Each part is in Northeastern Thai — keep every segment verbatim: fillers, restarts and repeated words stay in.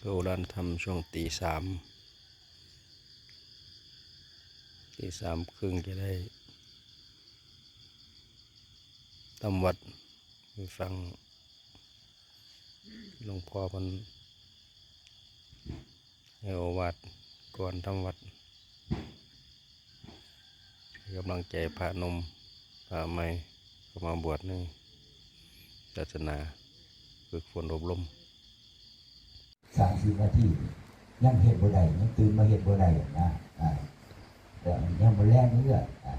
เพื่ออุดานธรรมช่วงตีสาม ตีสามครึ่งจะได้ทำวัดไปฟังหลวงพ่อเพิ่นให้โอวาทก่อนทำวัด ให้กำลังใจพระหนุ่มพระใหม่เข้ามาบวชในศาสนา ฝึกฝนอบรม สามสิบนาที ยังเฮ็ดบ่ได้ ยังตื่นมาเฮ็ดบ่ได้นะ อ่า แต่ยังบ่แลงเฮือ อ่า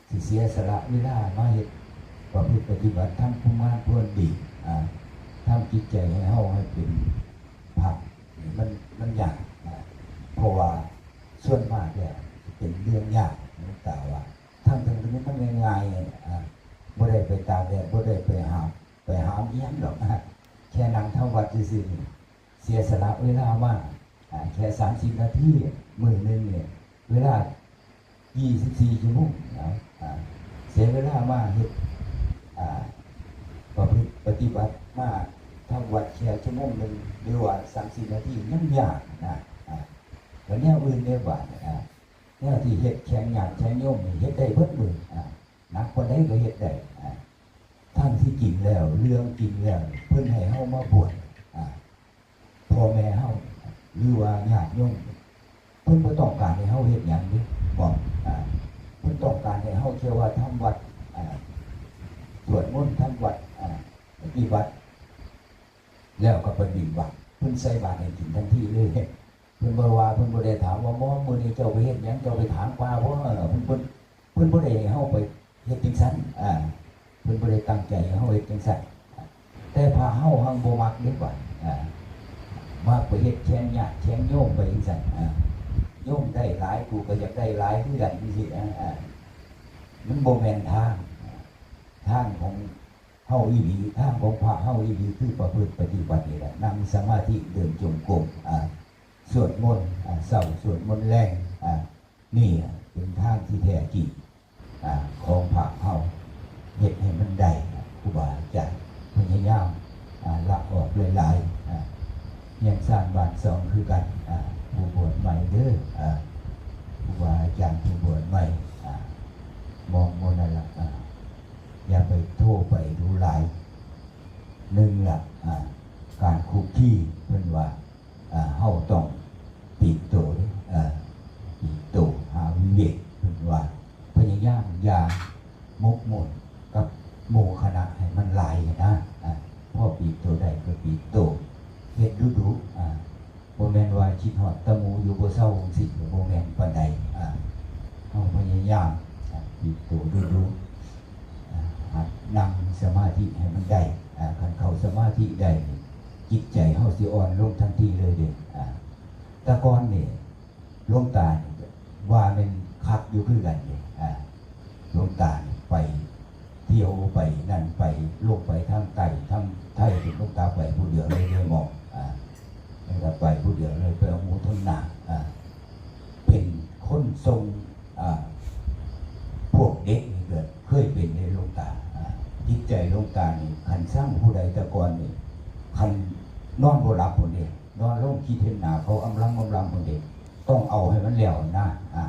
สิเสียสละเวลามาเฮ็ดประพฤติปฏิบัติ ทำคุณงามความดี อ่า ทำจิตใจให้เฮาให้เป็นพระ นี่มัน มันยากนะ เพราะว่าส่วนมากแล้วเป็นเรื่องยาก หลวงตาว่า ทั้งๆที่มันง่ายๆ อ่า บ่ได้ไปตากแดด บ่ได้ไปหาม ไปหามอิหยังดอกนะ แค่นั่งทำวัดซื่อๆ นี่ เสียสละเวลามา อ่า แค่สามสิบนาที มื้อหนึ่งเนี่ย เวลา ยี่สิบสี่ ชั่วโมงนะ อ่า เสียเวลามาเฮ็ด อ่า ประพฤติปฏิบัติมาทำวัดแค่ชั่วโมงหนึ่ง หรือว่าสามสิบนาที ยังยากนะ อ่า แล้วแนวอื่นในบ้าน อ่า แนวที่เฮ็ดแข่งญาติแข่งโยมนี่เฮ็ดได้เบิดมื้อ อ่า หนักปานใดก็เฮ็ดได้ อ่า ทั้งที่จริงแล้ว เรื่องจริงแล้ว เพิ่นให้เฮามาบวช อ่า พ่อแม่เฮา หรือว่าญาติโยม เพิ่นบ่ต้องการให้เฮาเฮ็ดหยังเด้ บอก อ่า เพิ่นต้องการให้เฮาแค่ว่าทำวัด อ่า สวดมนต์ ทำวัด อ่า ปฏิบัติ แล้วก็ไปบิณฑบาต เพิ่นใส่บาตรให้กินทันทีเลย เพิ่นบ่ว่า เพิ่นบ่ได้ถามว่า "หมอ มื้อนี้เจ้าไปเฮ็ดหยัง เจ้าไปถางป่าบ่" เออ เพิ่น เพิ่น เพิ่นบ่ได้ให้เฮาไปเฮ็ดจั่งซั้น อ่า เพิ่นบ่ได้ตั้งใจให้เฮาเฮ็ดจั่งซั้น แต่พระเฮาหังบ่มักเด้บัด อ่า มักไปเฮ็ดแข่งญาติแข่งโยมไปจั่งซั้น อ่า โยมได้หลาย กูก็อยากได้หลายคือกันจั่งซี้ อ่า อ่า มันบ่แม่นทาง ทางของเฮาอีหลี ทางของพระเฮาอีหลี คือประพฤติปฏิบัตินี่แหละ นั่งสมาธิ เดินจงกรม อ่า สวดมนต์ อ่า เช้า สวดมนต์แลง อ่า นี่เป็นทางที่แท้จริง อ่า ของพระเฮา เฮ็ดให้มันได้ อ่า ครูบาอาจารย์พยายาม อ่า ละออกหลายๆ อ่า เฮียนซ่านบ้านซ่องคือกัน อ่า ผู้บวชใหม่เด้อ อ่า ครูบาอาจารย์ผู้บวชใหม่ อ่า มองหมู่นั่นล่ะ อ่า อย่าไปโทษไปดูหลาย หนึ่งล่ะ อ่า การคุกคี เพิ่นว่า อ่า เฮาต้องปลีกตัวเด้ อ่า ปลีกตัว หาวิเวก เพิ่นว่า พยายามอย่าหมกมุ่นกับหมู่คณะให้มันหลายนะ อ่า พอปลีกตัวได้ก็ปลีกตัว เฮ็ดดุๆ อ่า บ่แม่นว่าคิดฮอดแต่หมู่อยู่บ่เซาจั่งซี้ ก็บ่แม่นปานใด อ่า เฮาพยายาม อ่า ปลีกตัวดุๆ อ่า หัดนั่งสมาธิให้มันได้ อ่า คันเข้าสมาธิได้นี่ จิตใจเฮาสิอ่อนลงทันทีเลยเด้ อ่า แต่ก่อนนี่ หลวงตานี่ว่าแม่นคักอยู่คือกันเด้ อ่า หลวงตานี่ไปเที่ยวไปนั่นไป ลงไปทางใต้ ทางไทย หลวงตาไปผู้เดียวเลยเด้หมอง อ่า หลวงตาไปผู้เดียวเลย ไปเอาหมู่ทางหน้า อ่า เป็นคนส่ง อ่า พวกเด็กนี่ก็เคยเป็นเด้หลวงตา อ่า จิตใจหลวงตานี่ คันซังผู้ใดแต่ก่อนนี่ คันนอนบ่หลับพุ้นเด้ นอนลงคิดเห็นหน้าเขาอำลำอำลำพุ้นเด้ ต้องเอาให้มันแล้วนะ อ่า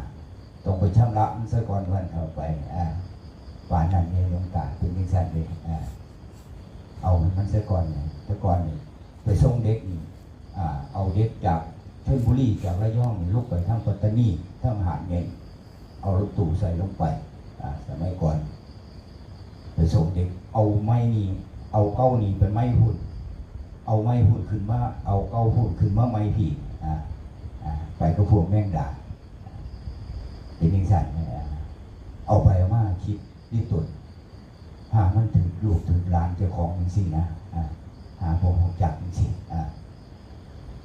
ต้องไปชำระมันซะก่อน ว่าซั่นเถาะ ไป อ่า ปานนั้นเด้หลวงตา เป็นจั่งซั้นเด้ อ่า เอาให้มันซะก่อนนะ แต่ก่อนนี่ ไปส่งเด็กนี่ อ่า เอาเด็กจากชลบุรี จากระยองนี่ ลงไปทางปัตตานี ทางหาดใหญ่ เอารถตู้ใส่ลงไป อ่า สมัยก่อน ไปส่งเด็ก เอาไม้นี่ เอาเก้านี่เป็นไม้พุ้น เอาไม้พุ้นขึ้นมา เอาเก้าพุ้นขึ้นมาไม้พี้ อ่า อ่า ไปกับพวกแมงดา เป็นจั่งซั้น อ่า เอาไปเอามาคิดนี่ตน หามันถืกลูกถืกหลานเจ้าของจั่งซี้นะ อ่า หาบ่ฮู้จักจั่งซี้ อ่า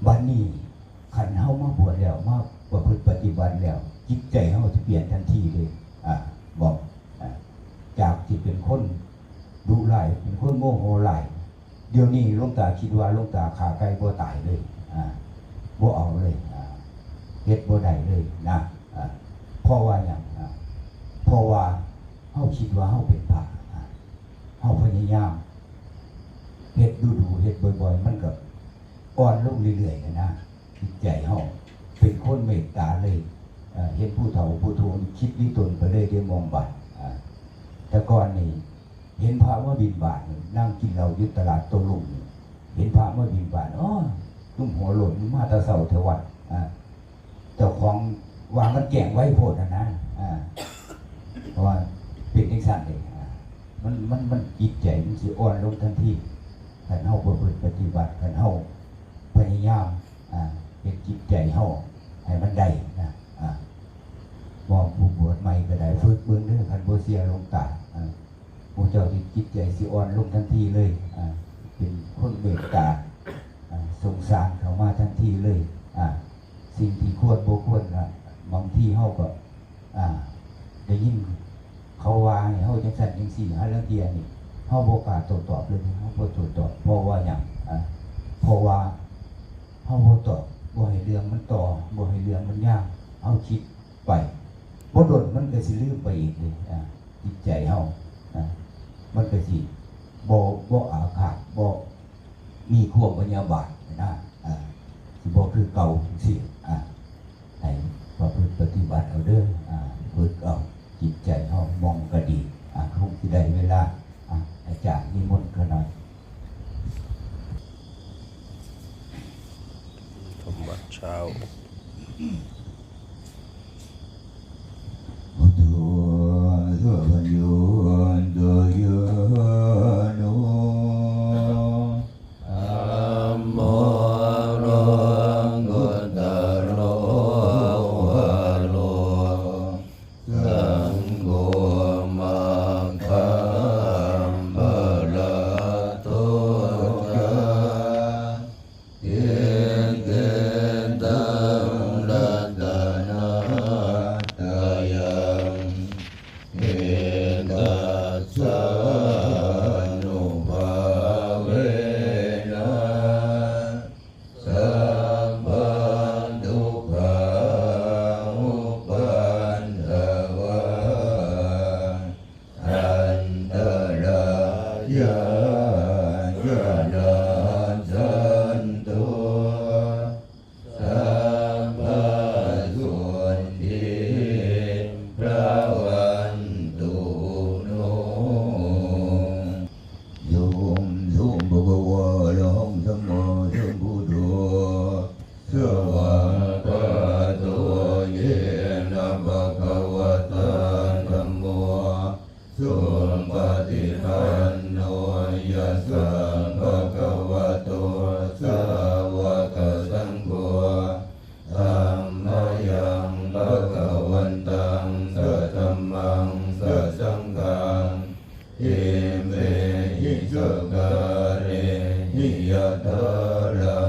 บัดนี้ คันเฮามาบวชแล้ว มาประพฤติปฏิบัติแล้ว จิตใจเฮาสิเปลี่ยนทันทีเลย อ่า บอก อ่า จากที่เป็นคนดุร้าย เป็นคนโมโหร้าย เดี๋ยวนี้หลวงตาคิดว่าหลวงตาฆ่าไก่บ่ตายเลย อ่า บ่เอาเลย อ่า เฮ็ดบ่ได้เลยนะ อ่า เพราะว่าหยัง อ่า เพราะว่าเฮาคิดว่าเฮาเป็นพระ อ่า เฮาพยายามเฮ็ดดูๆ เฮ็ดบ่อยๆ มันก็อ่อนลง เรื่อยๆนะ จิตใจเฮาเป็นคนเมตตาเลย เอ่อ เห็นผู้เฒ่าผู้โทนี่คิดลิตนไปเลยเด้ มองบาด อ่า แต่ก่อนนี่เห็นพระมาบิณฑบาตนี่ นั่งกินเหล้าอยู่ตลาดโต้รุ่งนี่ เห็นพระมาบิณฑบาต อ้อ ตุ้มหัวโลด มันมาแต่เช้าแท้วะ อ่า เจ้าของว่ามันแกล้งไว้โพดหั้นนะ อ่า เพราะว่าเป็นจั่งซั้นเด้ อ่า มัน มัน มันจิตใจมันสิอ่อนลงทันที คันเฮาประพฤติปฏิบัติ คันเฮาพยายาม อ่า เฮ็ดจิตใจเฮาให้มันได้นะ อ่า มองผู้บวชใหม่ก็ได้ ฝึกเบิ่งเด้อ คันบ่เชื่อหลวงตา อ่า หมู่เจ้าที่จิตใจสิอ่อนลงทันทีเลย อ่า เป็นคนเมตตา อ่า สงสารเข้ามาทันทีเลย อ่า สิ่งที่ควรบ่ควรน่ะ บางทีเฮาก็ อ่า ได้ยินเขาว่าให้เฮาจั่งซั้นจั่งซี้ หาลางเทื่อนี่ เฮาบ่กล้าโต้ตอบเลย เฮาบ่โต้ตอบ เพราะว่าหยัง อ่า เพราะว่าเฮาบ่ตอบ บ่ให้เรื่องมันต่อ บ่ให้เรื่องมันยาว เฮาคิดไป บ่ดนมันก็สิลืมไปเองเด้ อ่า จิตใจเฮา อ่า มันก็สิบ่ บ่อาฆาต บ่มีความพยาบาทนะ อ่า สิบ่คือเก่าจั่งซี้ อ่า ให้ประพฤติปฏิบัติเอาเด้อ อ่า ฝึกเอา จิตใจเฮาหม่องก็ดี อ่า คงสิได้เวลา อ่า อาจารย์นิมนต์ข้าน้อย ธรรมวัดเช้า พุทโธ สัพพัญญู โต ญาโณ ธัมโม โลกุตโต วาโร สังโฆ มัคคะผลโต จา ทิฏฐิตัง รัตนัตตายัง เอกัสสานุภาเวนะ สัพพะทุกขา อุปัฏฐวา อันตรายา จะนาสสันตุ สัพพะโสติ ภะวันตุ โน โยม โยม ภะคะวา อะระหัง สัมมาสัมพุทโธ สวากขาโต เยนะ ภะคะวะตา ธัมโม สุปะฏิปันโน ยัสสะ ภะคะวะโต สาวะกะสังโฆ ธัมมายัง ภะคะวันตัง สะธัมมัง สะสังฆัง อิเมหิ สะกาเรหิ ยะถา รั